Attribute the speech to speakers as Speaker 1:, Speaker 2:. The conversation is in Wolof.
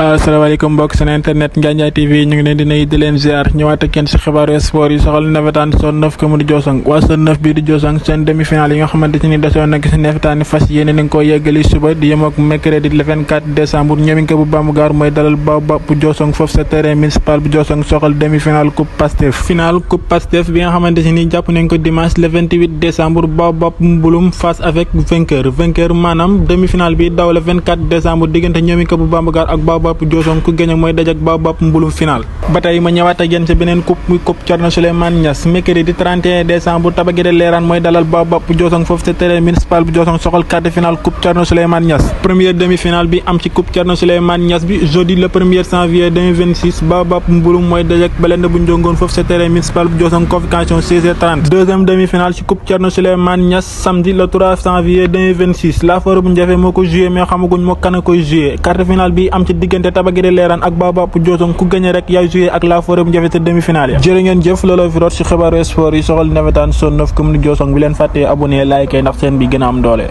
Speaker 1: asalaamaaleykum mbokk seen internet Ndiaye TV ñu ngi leen di nuyu di leen ziar ñëwaat ak kenn si xibaaru sport yi soxal nawetaan zone 9 commune Diossong waa zone 9 bii di Diossong seen demi-finale yi nga xamante ni desoon na si nawetaan fas yéene nañ koo yeggali suba di yem ak mercredi le 24 décembre ñoominke bu Bambougar mooy dalal Baobab bu Diossong foofu sa terrain municipal bu Diossong soxal demi-finale coupe Pastef finale coupe Pastef bi nga xamante ni jàpp nañ ko dimanche le 28 décembre Baobab Mbouloum face avec vainqueur maanaam demi-finale bi daw le 24 décembre diggante ñoominke bu Bambougar ak Baobab Diossong ku gagné mooy dajak Baobab Mbouloum final ba tey ma ñëwaat ak yéen ci beneen coupe muy coupe Thierno Souleymane Niass mercredi 31 décembre Tabagere Leeraan mooy dalal Baobab bu Diossong foofu ci terrain municipal bu Diossong soxal quart de finale coupe Thierno Souleymane Niass première demi-finale bi am ci coupe Thierno Souleymane Niass bi jeudi le 1er janvier 2026 Baobab Mbouloum mooy dajak Belende bu Njongoon foofu ci terrain municipal bu Diossong convocation 16h30 deuxième demi-finale ci coupe Thierno Souleymane Niass samedi le 3 janvier 2026 la foore bu Ndiaffé moo ko joué mais xamaguñ moo kan a koy joué quart de finale bi am ci diggante Tabagere Leeraan ak Baobab bu Diossong ku gagné rek yaay joué ak la forêt bu Ndiaffé te demi-finale ya jërë ngeen jëf looloo fi root ci xibaaru sport yi soxal nawetaan zone 9 commune Diossong bi leen fàttee abonné like ndax seen bi gën a am doole